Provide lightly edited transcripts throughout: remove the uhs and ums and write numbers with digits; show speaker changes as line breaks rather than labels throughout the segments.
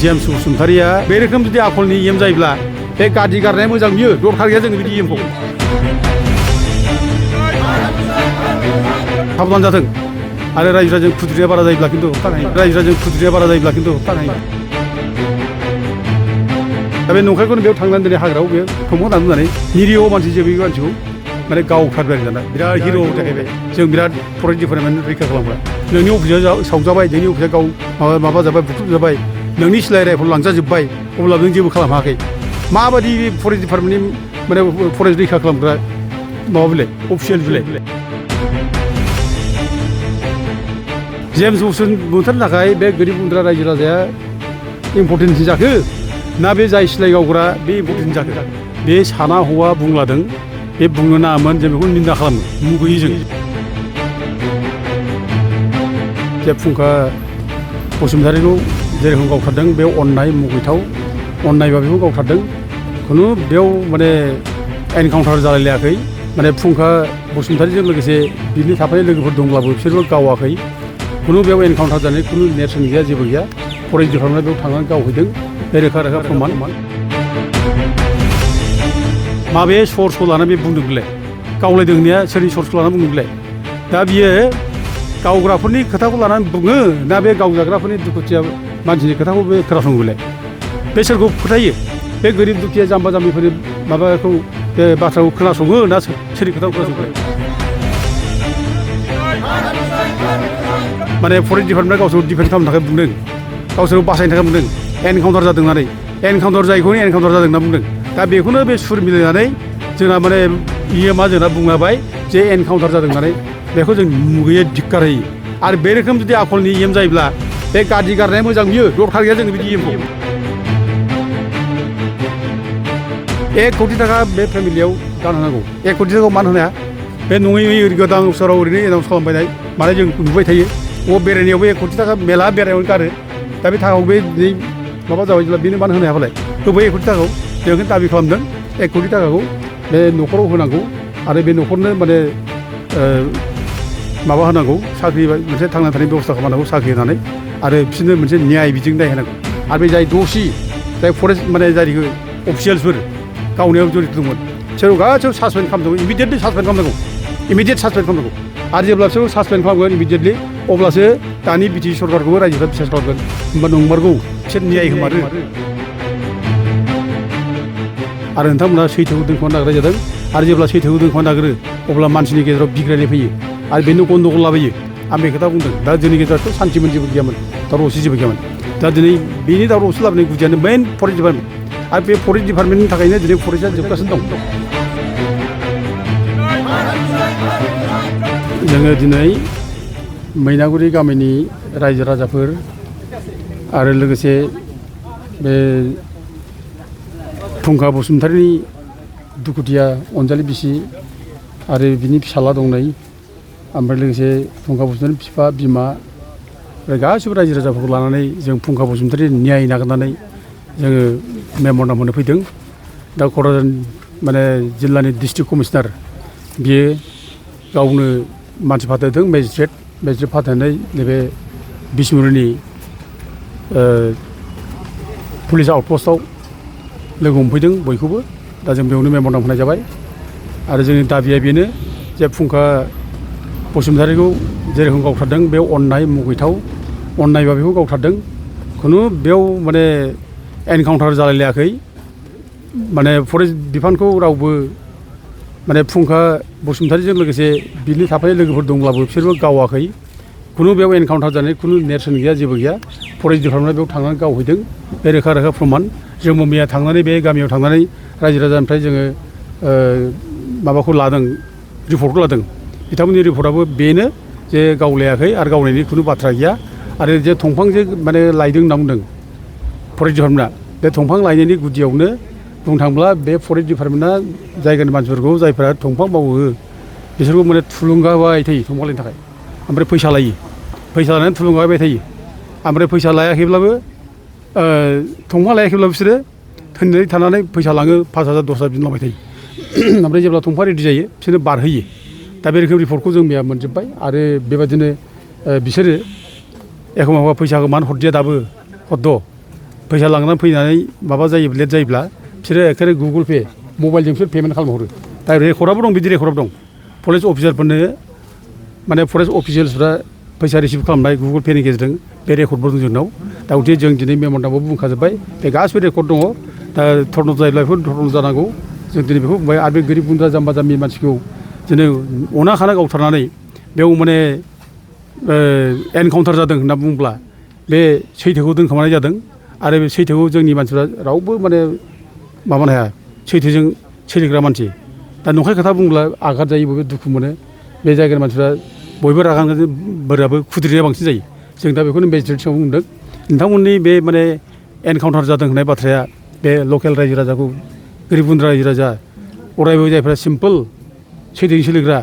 James बसुमतारिया बे रोखोम जुदि आखलनि EM जायोब्ला बे गादि गारनाया मोजां बियो दरखार गैया जोंनो बिदि EMखौ साबधान जाथों आरो रायजो राजाजों खुद्रिया बारा जायोब्ला खिन्थु होबथानो हायो रायजो राजाजों खुद्रिया बारा जायोब्ला खिन्थु होबथानो हायो दा बे नंखायखौनो बेयाव थांनानै दिनै हाग्रायाव बेयो खोमोनानै दोननानै निरिह मानसि जे बे मानसिखौ माने गावथारबाय आरो दाना बिराद हिर' देखायबाय जों बिराद फरेस्ट डिपार्टमेन्ट रैखा खालामग्रा नोंनि अफिसा सावजाबाय नोंनि अफिसा गाव माबा जाबाय बुख्रुबजाबाय नोंनि सिलाय राइफल लांजाजोब्बाय अब्ला नों जेबो खालामनो हायाखै माबायदि फरेस्ट डिपार्टमेन्टनि माने फरेस्ट रैखा खालामग्रा माबा बिलाय अफिसियेल बिलाय जेम्स बसुमतारिनि थाखाय बे गोरिब गुन्द्रा रायजो राजाया इम्परटेन्टसिन जाखो ना बे जाय सिलाय गावग्रा बे इम्परटेन्ट जाखो बे साना हौवा बुंलादों बे बुंनो नाङामोन जों बेखौ निन्दा खालामो मुगैयो जों जे फुंखा बसुमतारिखौ जेरखम गावथारदों बे अननाय मुगैथाव अननायबा बेखौ गावथारदों खुनु बेयाव माने एनकाउन्टार जालायलायाखै माने फुंखा बसुमतारिजों लोगोसे बिनि थाफानाय लोगोफोर दंब्लाबो बिसोरबो गावाखै खुनु बेयाव एनकाउन्टार जानाय खुनु नेरसोन गैया जेबो गैया फरेस्ट डिपार्टमेन्टआ बेयाव थांनानै गावहैदों बे रोखा रोखा प्रमान माबे सर्सखौ लानानै बे बुंदों बिलाय गावलायदों होननाया सोरनि सर्सखौ लानानै बुंदों बिलाय दा बियो गावग्राफोरनि खोथाखौ लानानै बुङो ना बे गावजाग्राफोरनि दुखुथिया मानसिनि खोथाखौ बे खोनासङो बिलाय बे सोरखौ फोथायो बे गोरिब दुखिया जाम्बा जाम्बिफोरनि माबाखौ बे बाथ्राखौ खोनासङो ना सोरनि खोथाखौ खोनासङो माने फरेस्ट डिपार्टमेन्टआ गावसोरखौ डिफेन्ड खालामनो थाखाय बुंदों गावसोरखौ बासायनो थाखाय बुंदों एनकाउन्टार जादों होननानै एनकाउन्टार जायैखौनो एनकाउन्टार जादों होनना बुंदों दा बेखौनो बे सुर मिलायनानै जोंना माने EMआ जोंना बुंलाबाय जे एनकाउन्टार जादों होननानै बेखौ जों मुगैयो धिक्कार होयो आरो बे रोखोम जुदि आखलनि EM जायोब्ला बे गादि गारनाया मोजां बियो दरखार गैया जोंनो बिदि EMखौ 1 कोटि थाखा बे फेमिलियाव दान होनांगौ 1 कोटि थाखाखौ मान होनाया बे नङै गोदान बोसोराव ओरैनो एनाउन्स खालामबायनाय माने जों नुबाय थायो बेरायनायावबो 1 कोटि थाखा मेला बेरायनायावनो गारो दा बे थाखाखौ बे माबा जाबाय जेब्ला बेनो मान होनो हायाबालाय होबाय 1 कोटि थाखाखौ जों ओंखायनो दाबि खालामदों 1 कोटि थाखाखौ बे न'खराव होनांगौ आरो बे न'खरनो माने माबा होनांगौ साख्रि मोनसे थांना थानायनि बेबस्था खालामनांगौ साख्रि होनानै आरो बिसोरनो मोनसे न्याय बिजों दाय होनांगौ आरो बे जाय दसि जाय फरेस्ट माने जाय अफिसियेल्सफोर गावनायाव जड़ित दंमोन बिसोरखौ गासैबो सासपेन्ड खालामनांगौ इमिडियेटलि सासपेन्ड खालामनांगौ इमिडियेट सासपेन्ड खालामनांगौ आरो जेब्ला बिसोरखौ सासपेन्ड खालामगोन इमिडियेटलि अब्लासो दानि BTP सरकारखौबो रायजोफ्रा बिसास खालामगोन होमबा नंमारगौ बिसोर न्याय होमारो आरो नोंथांमोना सैथोखौ दोनखोमानो नागिरनाय जादों आरो जेब्ला सैथोखौ दोनखोमानो नागिरो अब्ला मानसिनि गेजेराव बिग्रायनाय फैयो आरो बेनो गन्दगल लाबोयो आं बे खोथा बुंदों दा जोंनि गेजेरावथ' सान्थिमोन जेबो गैयामोन दावराव दावसि जेबो गैयामन दा दिनै बेनि दावराव दावसि लाबोनाय गुदियानो मेइन फरेस्ट डिपार्टमेन्ट आरो बे फरेस्ट डिपार्टमेन्टनि थाखायनो दिनै फरेस्टआ जोबगासिनो दं जोङो दिनै मैनागुरि गामिनि रायजो राजाफोर आरो लोगोसे बे फुंखा बसुमतारिनि दुखुथिया अनजालि बिसि आरो बिनि फिसाला दं नै ओमफ्राय लोगोसे फुंखा बसुमतारिनि बिफा बिमा गासिबो रायजो राजाफोरखौ लानानै जों फुंखा बसुमतारिनि न्याय नागिरनानै जोङो मेम'रेन्डाम होनो फैदों दा क'क्राझार माने जिल्लानि डिस्ट्रिक्ट कमिशनार बियो गावनो मानसि फाथायदों मेजिस्ट्रेट फाथायनानै नैबे बिसमुरिनि पुलिस आउटपस्टआव लोगो हमफैदों बयखौबो दा जों बेयावनो मेम'रेन्डाम होनाय जाबाय आरो जोंनि दाबिया बेनो जे फुंखा बसुमतारिखौ जेरखम गावथारदों बे अननाय मुगैथाव अननायबा बेखौ गावथारदों खुनु बेयाव माने एनकाउन्टार जालायलायाखै माने फरेस्ट बिफानखौ रावबो माने फुंखा बसुमतारिजों लोगोसे बिनि थाफानाय लोगोफोर दंब्लाबो बिसोरबो गावाखै खुनु बेयाव एनकाउन्टार जानाय खुनु नेरसोन गैया जेबो गैया फरेस्ट डिपार्टमेन्टआ बेयाव थांनानै गावहैदों बे रोखा रोखा प्रमान जोंबो मैया थांनानै बे गामियाव थांनानै रायजो राजानिफ्राय जोङो माबाखौ लादों रिपर्टखौ लादों बिथांमोननि रिपर्टआबो बेनो जे गावलायाखै आरो गावनायनि खुनु बाथ्रा गैया आरो जे दंफांजे माने लायदों होनना बुंदों फरेस्ट डिपार्टमेन्टआ बे दंफां लायनायनि गुदियावनो बुंनो थाङोब्ला बे फरेस्ट डिपार्टमेन्टआ जायगानि मानसिफोरखौ जायफोरा दंफां मावो बिसोरखौ माने थुलुंगा होबाय थायो दंफां लायनो थाखाय ओमफ्राय फैसा लायो फैसा लानानै थुलुंगा होबाय थायो ओमफ्राय फैसा लायाखैब्लाबो दंफां लायाखैब्ला बिसोरो थैनानै थानानै फैसा लाङो 5,000 10,000 बिदिनो लांबाय थायो ओमफ्राय जेब्ला दंफां रेडि जायो बिसोरनो बारहोयो दा बे रोखोम रिपर्टखौ जों मैया मोनजोब्बाय आरो बेबायदिनो बिसोरो एखमबा फैसाखौ मानो हरदिया दाबो हरद' फैसा लांनानै फैनानै माबा जायो लेट जायोब्ला बिसोरो एखेबारे गुगोल पे मबाइलजों बिसोर पेमेन्ट खालामहरो दा रेकर्डआबो दं बिदि रेकर्डआबो दं फरेस्ट अफिसारफोरनो माने फरेस्ट अफिसियेल्सफ्रा फैसा रिसिभ खालामनाय गुगोल पेनि गेजेरजों बे रेकर्डबो दं जोंनाव दा गथिखे जों दिनै मेम'रेन्डामाव बुंखाजोब्बाय बे गासिबो रेकर्ड दङ दा थर्न जायोब्ला बेफोर थर्न जानांगौ जों दिनै बेखौ बुंबाय आरो बे गोरिब गुन्द्रा जाम्बा जाम्बि मानसिखौ दिनै अना खाना गावथारनानै बेयाव माने एनकाउन्टार जादों होनना बुङोब्ला बे सैथोखौ दोनखोमानाय जादों आरो बे सैथोखौ जोंनि मानसिफ्रा रावबो माने माबानो हाया सैथोजों सोलिग्रा मानसि दा नंखाय खोथा बुंब्ला आघात जायो बयबो दुखु मोनो बे जायगानि मानसिफ्रा बयबो रागा बोराबो खुद्रिनाया बांसिन जायो जों दा बेखौनो मेजिस्ट्रेटआव बुंदों नोंथांमोननि बे माने एनकाउन्टार जादों होननाय बाथ्राया बे लकेल रायजो राजाखौ गोरिब गुन्द्रा रायजो राजा अरायबो जायफ्रा सिम्पोल सैथोजों सोलिग्रा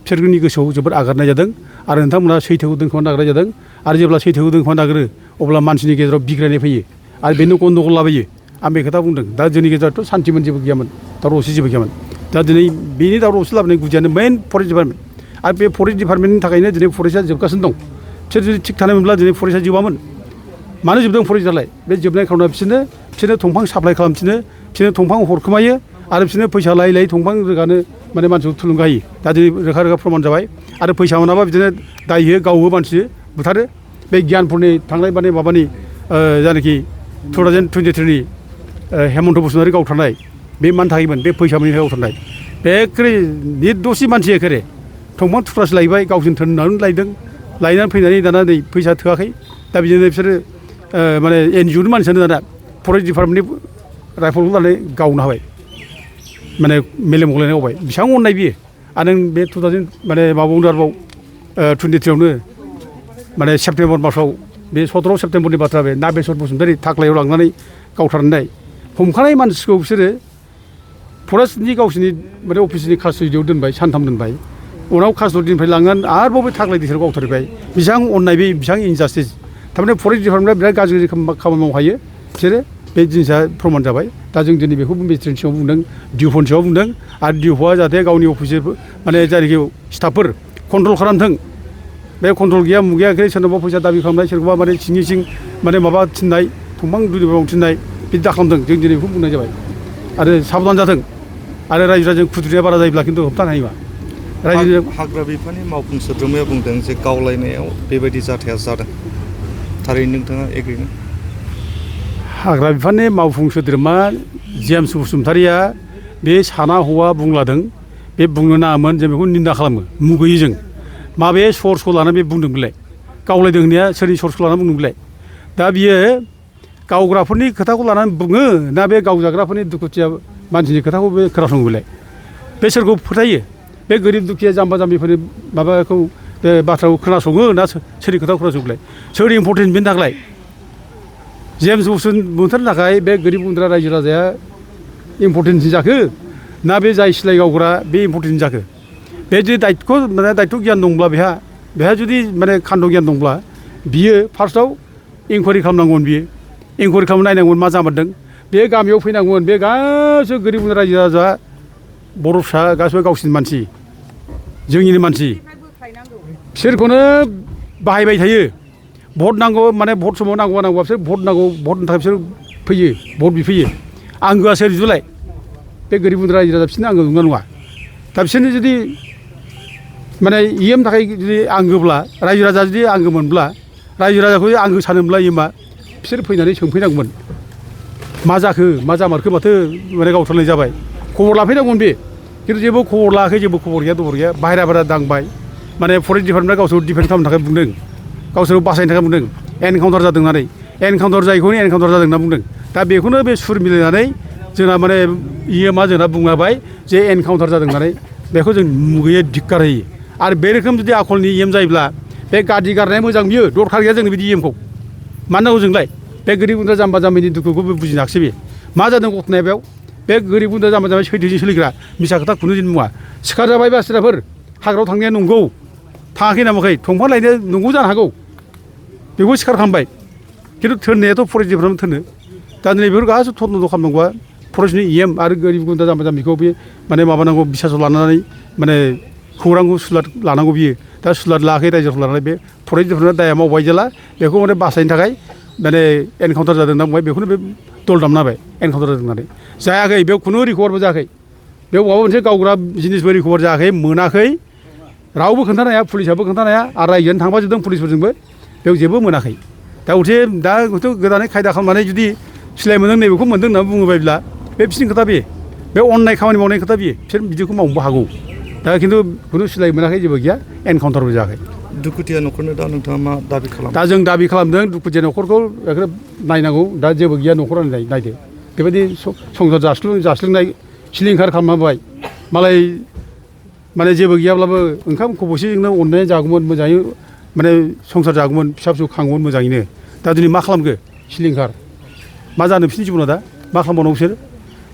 बिसोरनि गोसोआव जोबोद आघातनाय जादों आरो नोंथांमोना सैथोखौ दोनखोमानो नागिरनाय जादों आरो जेब्ला सैथोखौ दोनखोमानो नागिरो अब्ला मानसिनि गेजेराव बिग्रायनाय फैयो आरो बेनो गन्दगल लाबोयो आं बे खोथा बुंदों दा जोंनि गेजेरावथ' सान्थिमोन जेबो गैयामोन दावराव दावसि जेबो गैयामोन दा दिनै बेनि दावराव दावसि लाबोनाय गुदियानो मेइन फरेस्ट डिपार्टमेन्ट आरो बे फरेस्ट डिपार्टमेन्टनि थाखायनो दिनै फरेस्टआ जोबगासिनो दं बिसोर जुदि थिग थानायमोनब्ला दिनै फरेस्टआ जोबामोन मानो जोबदों फरेस्टआलाय बे जोबनाय खार'ना बिसोरनो दंफां साप्लाय बिसोरनो दंफां हरखोमायो आरो बिसोरनो फैसा लायै लायै दंफां रोगानो माने मानसिखौ थुलुंगा होयो दा दिनै रोखा रोखा प्रमान जाबाय आरो फैसा मोनाबा बिदिनो दाय होयो गावो मानसि बुथारो बे गियानपुरनि थांनाय माने माबानि जायनाखि 2023नि हेमन्त बसुमतारी गावथारनाय बे मानि थाखायमोन बे फैसा मोनैनि थाखाय गावथारनाय बे एखेबारे निर्दसि मानसि एखेबारे दंफां थुख्रासो लायबाय गावजों थोननानै लायदों लायनानै फैनानै दाना नै फैसा थोआखै दा बिदिनो बिसोरो माने एनजिअनि मानसियानो दाना फरेस्ट डिपार्टमेन्टनि राइफलखौ लानानै गावनो हाबाय माने मेलेम गलायनाय गावबाय बेसेबां अननाय बियो आरो नों बे 2000 माने माबायावनो आरोबाव 23आवनो माने सेप्तेम्बर मासाव बे 17 सेप्तेम्बरनि बाथ्रा बे नागेस्वर बसुमतारी थाख्लायाव लांनानै गावथारनाय हमखानाय मानसिखौ बिसोरो फरेस्टनि गावसोरनि माने अफिसनि कास्टडियाव दोनबाय सानथाम दोनबाय उनाव कास्टडिनिफ्राय लांनानै आरोबाव बे थाख्लाय दैसायाव गावथारबाय बेसेबां अननाय बे बेसेबां इनजास्टिस थारमाने फरेस्ट डिपार्टमेन्टआ बिराद गाज्रि खामानि मावनो हायो बिसोरो बे जिनिसा प्रमान जाबाय दा जों दिनै बेखौ मेजिस्ट्रेटनि सिगाङाव बुंदों डिअफनि सिगाङाव बुंदों आरो डिअफआ जाहाथे गावनि अफिसार माने जायनाखि स्टाफफोर कन्ट्रल खालामथों बे कन्ट्रल गैया मुगैयाखै सोरनावबा फैसा दाबि खालामनाय सोरखौबा माने सिं सिं माने माबा थिननाय दंफां दुलिबाव थिननाय बिदि दाखालामदों जों दिनै बेखौ बुंनाय जाबाय आरो साबधान जाथों आरो रायजो राजाजों खुद्रिनाया बारा जायोब्ला खिन्थु होबथानो हायोबा रायजो
हाग्रा बिफाननि मावफुं सोद्रोमाया बुंदों जे गावलायनायाव बेबायदि जाथाया जादों थारैनो नोंथाङा एग्रिनो
हाग्रा बिफाननि मावफुं सोद्रोमा जेम्स बसुमतारीया बे साना हौवा बुंलादों बे बुंनो नाङामोन जों बेखौ निन्दा खालामो मुगैयो जों माबे सर्सखौ लानानै बे बुंदों बेलाय गावलायदों होननाया सोरनि सर्सखौ लानानै बुंदों बेलाय दा बियो गावग्राफोरनि खोथाखौ लानानै बुङो ना बे गावजाग्राफोरनि दुखुथिया मानसिनि खोथाखौ बे खोनासङो बेलाय बे सोरखौ फोथायो बे गोरिब दुखिया जाम्बा जाम्बिफोरनि माबाखौ बे बाथ्राखौ खोनासङो ना सोरनि खोथाखौ खोनासङो बेलाय सोर इम्परटेन्ट बेनि थाखाय जेम्स बसुमतारीनि थाखाय बे गोरिब गुन्द्रा रायजो राजाया इम्परटेन्ट जाखो ना बे जाय सिलाइ गावग्रा बे इम्परटेन्ट जाखो बे जुदि दायित्व गियान दंब्ला बेहा जुदि माने खान्द' गियान दंब्ला बियो फार्स्टआव इनकुवारि खालामनांगौमोन बियो इनकुवारि खालामना नायनांगौमोन मा जामारदों बे गामियाव फैनांगौमोन बे गासैबो गोरिब गुन्द्रा रायजो राजा बर' फिसा गासिबो गावसिनि मानसि जोंनिनो मानसि बिसोरखौनो बाहायबाय थायो भट नांगौ माने भट समाव नांगौबा बिसोर भट नांगौ भटनि थाखाय बिसोर फैयो भट बिफैयो आंगोआ सोर जुलाय बे गोरिब गुन्द्रा रायजो राजा बिसोरनो आंगो नंगौ नङा दा बिसोरनो जुदि माने इएम थाखाय जुदि आंगोब्ला रायजो राजा जुदि आंगो मोनब्ला रायजो राजाखौ आंगो सानोब्ला इएमआ बिसोर फैनानै सोंफैनांगौमोन मा जाखो मा जामारखो माथो माने गावथारनाय जाबाय खबर लाफैनांगौमोन बे खिन्थु जेबो खबर लायाखै जेबो खबर गैया दबर गैया बाहेरा दांबाय माने फरेस्ट डिपार्टमेन्टआ गावसोरखौ डिफेन्ड खालामनो थाखाय बुंदों गावसोरखौ बासायनो थाखाय बुंदों एनकाउन्टार जादों होननानै एनकाउन्टार जायैखौनो एनकाउन्टार जादों होनना बुंदों दा बेखौनो बे सुर मिलायनानै जोंना माने इएमआ जोंना बुङाबाय जे एनकाउन्टार जादों होननानै बेखौ जों मुगैयो धिक्कार होयो आरो बे रोखोम जुदि आखलनि इएम जायोब्ला बे गादि गारनाया मोजां बियो दरखार गैया जोंनो बिदि इएमखौ मानो नांगौ जोंलाय बे गोरिब गुन्द्रा जाम्बा जाम्बिनि दुखुखौ बुजिनो हायाखिसै बे मा जादों घटनाया बेयाव बे गोरिब गुन्द्रा जाम्बा जाम्बि सैथोजों सोलिग्रा मिसा खोथा खुनु दिन मुवा सिखार जाबाय बासिराफोर हाग्रायाव थांनाया नंगौ थाङाखै नामाखै दंफां लायनाया नंगौ जानो हागौ बेखौ सिखार खालामबाय खिन्थु थोननायाथ' फरेस्ट डिपार्टमेन्ट थोनो दा दिनै बेफोर गासैबो थर्नद' खालामनांगौआ फरेस्टनि इएम आरो गोरिब गुन्द्रा जाम्बा जाम्बिखौ बे माने माबानांगौ बिसासाव लानानै माने खौरांखौ सुलाद लानांगौ बियो दा सुलाद लायाखै रायजोखौ लानानै बे फरेस्ट डिपार्टमेन्टआ दाया मावबाय जेला बेखौ माने बासायनो थाखाय माने एनकाउन्टार जादों होनना बुंबाय बेखौनो बे दल दामना होबाय एनकाउन्टार जादों होननानै जायाखै बेयाव खुनु रिकभारबो जायाखै बेयाव माबा मोनसे गावग्रा जिनिसबो रिकभार जायाखै मोनाखै रावबो खोन्थानो हाया पुलिसाबो खोन्थानो हाया आरो रायजोआनो थांफाजोबदों पुलिसफोरजोंबो बेयाव जेबो मोनाखै दा उथे दा गोदानै खायदा खालामनानै जुदि सिलाय मोनदों नैबेखौ मोनदों होनना बुङोबायब्ला बे बिसोरनि खोथा बे अननाय खामानि मावनायनि खोथा बिसोर बिदिखौ मावनोबो हागौ दा खिन्थु खुनु सिलाय मोनाखै जेबो गैया एनकाउन्टारबो जायाखै
दुखुथिया न'खरनो दा नोंथाङा मा दाबि खालामो
दा जों दाबि खालामदों दुखुथिया न'खरखौ नायनांगौ दा जेबो गैया न'खरानो नायदो बेबायदि संसार जास्लोंनाय सिलिंखार खालामबाय मालाय माने जेबो गैयाब्लाबो ओंखाम खबसेजोंनो अननाया जागौमोन मोजाङै माने संसार जागौमोन फिसा फिसौ खांगौमोन मोजाङैनो दा दिनै मा खालामखो सिलिंखार मा जानो बिसोरनि जिबना दा मा खालामबावनांगौ बिसोर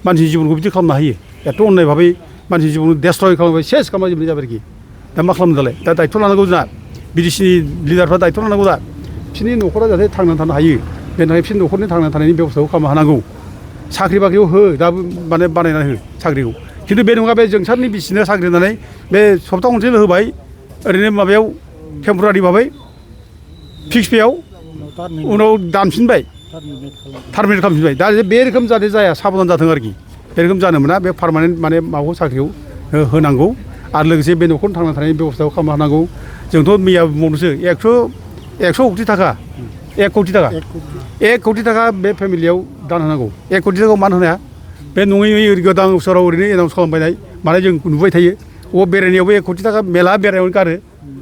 मानसिनि जिबनखौ बिदि खालामनो हायो एथ' अननाय भाबै मानसिनि जिबनखौ डेस्ट्रय खालामबाय सेस खालामजोबनाय जाबाय आरोखि दा मा खालामनो दालाय दा दायथ' लानांगौ जोंना बिडिसिनि लिडारफ्रा दायथ' लानांगौ दा बिसोरनि न'खरा जाहाथे थांनानै थानो हायो बेनि थाखाय बिसोरनि न'खरनि थांनानै थानायनि बेब'स्थाखौ खालामनो हानांगौ साख्रि बाख्रिखौ हो दा माने बानायनानै हो साख्रिखौ खिन्थु बे नङा बे जोंसारनि बिसिनो साख्रि होनानै बे सप्ता खनसेल' होबाय ओरैनो माबायाव टेम्परारि भाबै फिक्स पेआव उनाव दानफिनबाय टार्मिनेट खालामफिनबाय दा बे रोखोम जाहाथे जाया साबधान जाथों आरोखि बे रोखोम जानो मोना बे पार्मानेन्ट माने माबाखौ साख्रिखौ होनांगौ आरो लोगोसे बे न'खरनि थांना थानायनि बेब'स्थाखौ खालामनो हानांगौ जोंथ' मैया बुंबावदोंसो 100 कौटि थाखा 1 कौटि थाखा बे फेमिलियाव दान होनांगौ 1 कौटि थाखाखौ मानो होनाया बे नङै गोदान बोसोराव ओरैनो एनाउन्स खालामबायनाय माने जों नुबाय थायो बेरायनायावबो 1 कौटि थाखा मेला बेरायनायावनो गारो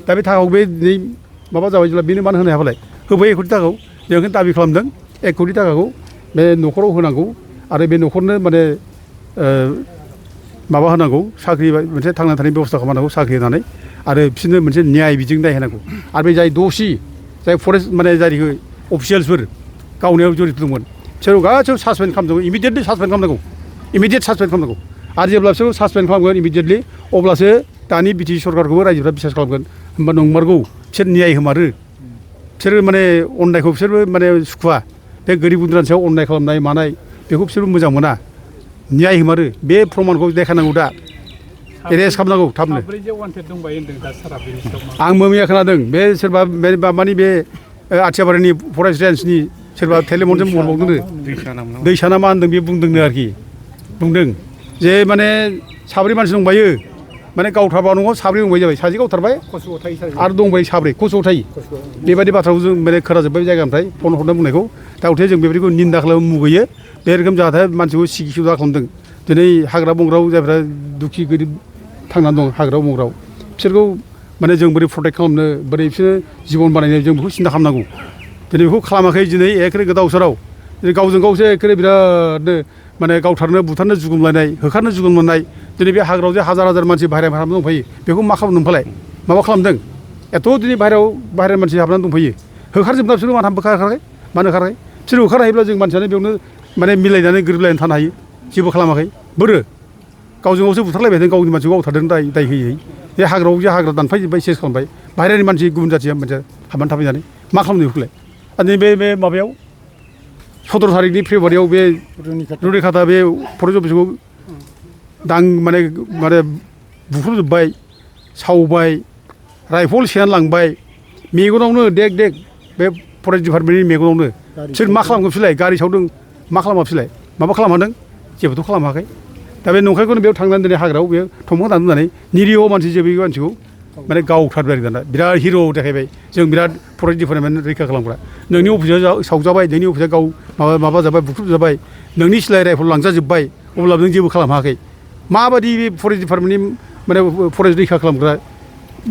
दा बे थाखाखौ बे दिनै माबा जाबाय जेब्ला बेनो मानो होनो हायाबालाय होबाय 1 कौटि थाखाखौ जों बेखौनो दाबि खालामदों 1 कौटि थाखाखौ बे न'खराव होनांगौ आरो बे न'खरनो माने माबा होनांगौ साख्रि मोनसे थांना थानायनि बेब'स्था खालामनांगौ साख्रि होनानै आरो बिसोरनो मोनसे न्याय बिजों दाय होनांगौ आरो बे जाय दसि जाय फरेस्ट माने जायखौ अफिसियेल्सफोर गावनायाव जरित दंमोन बिसोर गासैबो सासपेन्ड खालामनांगौ इमिडियेटलि सासपेन्ड खालामनांगौ आरो जेब्ला बिसोरखौ सासपेन्ड खालामगोन इमिडियेटलि अब्लासो दानि बि टि सि सरकारखौबो रायजोफ्रा बिसास खालामगोन होमबा नंमारगौ बिसोर न्याय होमारो बिसोरो माने अननायखौ बिसोरबो माने सुखुवा बे गोरिब गुन्द्रानि सायाव अननाय खालामनाय मानाय बेखौ बिसोरबो मोजां मोना न्याय होमारो बे प्रमानखौ देखायनांगौ दा एरेस्ट खालामनांगौ थाबनो आंबो मैया खोनादों बे सोरबा मानि बे आथियाबारिनि फरेस्ट रेन्जनि सोरबा टेलिफनजों बुंहरबावदोंनो दैसा ना मा होनदों बे बुंदोंनो आरोखि बुंदों जे माने 4 मानसि दंबायो माने गावथारबा न'आव 4 दंबाय जाबाय सासे गावथारबाय आरो दंबाय 4 खस'आव थायो बेबायदि बाथ्राखौ जों माने खोनाजोब्बाय जायगानिफ्राय फन हरना बुंनायखौ दा उथे जों बेबायदिखौ निन्दा खालामो मुगैयो बे रोखोम जाहाथे मानसिखौ सिगिसुदा खालामदों दिनै हाग्रा बंग्रायाव जायफ्रा दुखि गोरिब थांनानै दं हाग्रा बंग्रायाव बिसोरखौ माने जों बोरै प्रटेक्ट खालामनो बोरै बिसोरो जिबन बानायनो जों बेखौ सिन्था खालामनांगौ दिनै बेखौ खालामाखै दिनै एखेबारे गोदाव सोराव गावजों गावसो एखेबारे बिरादनो माने गावथारनो बुथारनो जुगुमलायनाय होखारनो जुगुम मोननाय दिनै बे हाग्रायाव जे हाजार मानसि बाहेरायाव हाबनानै दंफैयो बेखौ मा खालामदों फालाय माबा खालामदों एथ' दिनै बाहेरानि मानसि हाबनानै दंफैयो होखारजोबना बिसोर मानो होखाराखै मानो होखाराखै बिसोर होखार हायोब्ला जों मानसियानो बेयावनो माने मिलायनानै गोरोबलायनानै थानो हायो जेबो खालामाखै बोरो गावजों गावसो बुथारलायबाय थादों गावनि मानसिखौ गावथारदों दाय होयै बे हाग्रायाव जे हाग्रा दानफायजोब्बाय सेस खालामबाय बाहेरानि मानसि गुबुन जाथिया मोनसे हाबनानै थाफैनानै मा खालामदों बेखौलाय आरो बे माबायाव 17 तारिखनि फेब्रुवारियाव बे रुनिखाता बे फरेस्ट अफिसखौ माने बुख्रुबजोब्बाय सावबाय राइफल सेनानै लांबाय मेगनावनो देग बे फरेस्ट डिपार्टमेन्टनि मेगनावनो बिसोर मा खालामगोन बिसोरलाय गारि सावदों मा खालामा बिसोरलाय माबा खालामहादों जेबोथ' खालामाखै दा बे नंखायखौनो बेयाव थांनानै दिनै हाग्रायाव बे थंफां दान दोननानै निरिह मानसि जे बे मानसिखौ माने गावथारबाय आरो दाना बिराद हिर' देखायबाय जों बिराद फरेस्ट डिपार्टमेन्ट रैखा खालामग्रा नोंनि अफिसा सावजाबाय नोंनि अफिसा गाव माबा जाबाय बुख्रुब जाबाय नोंनि सिलाय राइफल लांजाजोब्बाय अब्लाबो नों जेबो खालामाखै माबायदि बे फरेस्ट डिपार्टमेन्टनि माने फरेस्ट रैखा खालामग्रा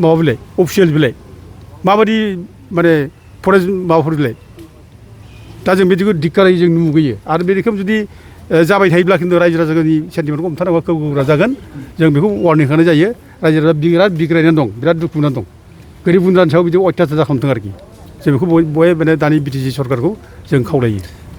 माबा बिलाय अफिसियेल बिलाय माबायदि माने फरेस्ट माबाफोर बिलाय दा जों बिदिखौ धिक्कारै जों मुगैयो आरो बे रोखोम जुदि जाबाय थायोब्ला खिन्थु रायजो राजानि सेन्टिमेन्टखौ हमथानांगौआ गोब्राब जागोन जों बेखौ वार्निं होनाय जायो रायजो राजा बिराद बिग्रायनानै दं बिराद दुखु मोननानै दं गोरिब गुन्द्रानि सायाव बिदि अयथासार खालामदों आरोखि जों बेखौ बयबो माने दानि बि टि सि सरकारखौ जों खावलायो